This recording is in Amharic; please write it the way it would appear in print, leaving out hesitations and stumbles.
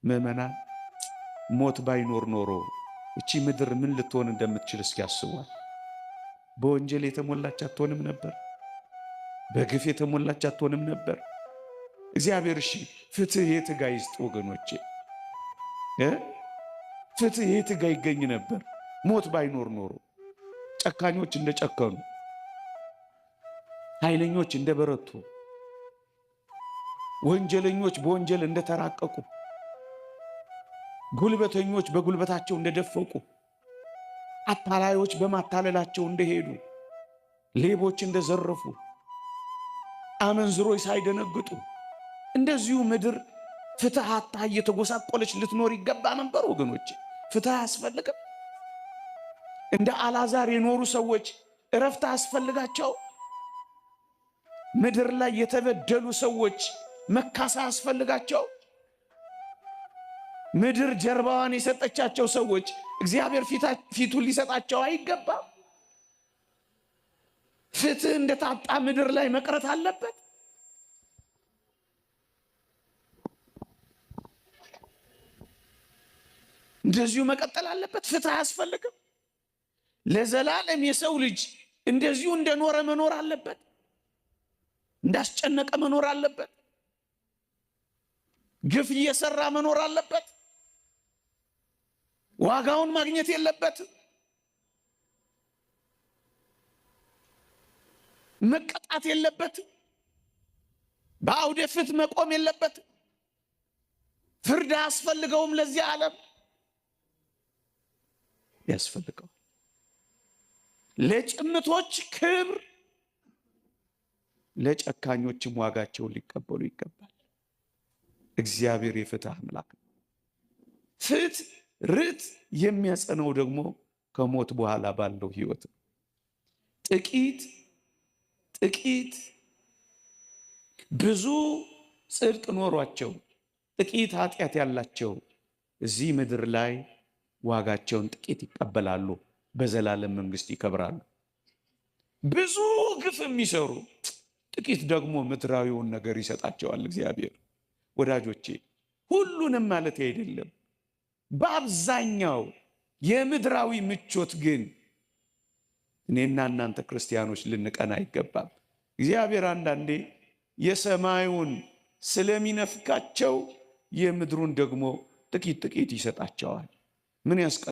ምዕመናን፣ ሞት ባይኖር ኖሮ እቺ ምድር ምን ልትሆን እንደምትችል እስኪ አስቧል። በወንጀል የተሞላች አትሆንም ነበር? በግፍ የተሞላች አትሆንም ነበር? እግዚአብሔር እሺ ፍትህ የት ጋ ይስጥ ወገኖቼ? ፍትህ የት ጋ ይገኝ ነበር ሞት ባይኖር ኖሮ? ጨካኞች እንደጨከኑ፣ ኃይለኞች እንደበረቱ፣ ወንጀለኞች በወንጀል እንደተራቀቁ፣ ጉልበተኞች በጉልበታቸው እንደደፈቁ፣ አታላዮች በማታለላቸው እንደሄዱ፣ ሌቦች እንደዘረፉ፣ አመንዝሮች ሳይደነግጡ እንደዚሁ ምድር ፍትህ አጥታ እየተጎሳቆለች ልትኖር ይገባ ነበር። ወገኖች፣ ፍትህ አያስፈልግም? እንደ አልዓዛር የኖሩ ሰዎች እረፍት አያስፈልጋቸው? ምድር ላይ የተበደሉ ሰዎች መካሳ አያስፈልጋቸው? ምድር ጀርባዋን የሰጠቻቸው ሰዎች እግዚአብሔር ፊቱን ሊሰጣቸው አይገባም? ፍትህ እንደታጣ ምድር ላይ መቅረት አለበት? እንደዚሁ መቀጠል አለበት? ፍትህ አያስፈልግም? ለዘላለም የሰው ልጅ እንደዚሁ እንደኖረ መኖር አለበት? እንዳስጨነቀ መኖር አለበት? ግፍ እየሰራ መኖር አለበት? ዋጋውን ማግኘት የለበትም? መቀጣት የለበትም? በአውደ ፍትህ መቆም የለበትም? ፍርድ አያስፈልገውም? ለዚህ ዓለም ያስፈልገዋል። ለጭምቶች ክብር፣ ለጨካኞችም ዋጋቸውን ሊቀበሉ ይገባል። እግዚአብሔር የፍትህ አምላክ ነው። ፍትህ ርት የሚያጸነው ደግሞ ከሞት በኋላ ባለው ህይወት ነው። ጥቂት ጥቂት ብዙ ጽድቅ ኖሯቸው ጥቂት ኃጢአት ያላቸው እዚህ ምድር ላይ ዋጋቸውን ጥቂት ይቀበላሉ፣ በዘላለም መንግስት ይከብራሉ። ብዙ ግፍ የሚሰሩ ጥቂት ደግሞ ምድራዊውን ነገር ይሰጣቸዋል እግዚአብሔር። ወዳጆቼ፣ ሁሉንም ማለት አይደለም። በአብዛኛው የምድራዊ ምቾት ግን እኔና እናንተ ክርስቲያኖች ልንቀና አይገባም። እግዚአብሔር አንዳንዴ የሰማዩን ስለሚነፍቃቸው የምድሩን ደግሞ ጥቂት ጥቂት ይሰጣቸዋል። ምን ያስቀ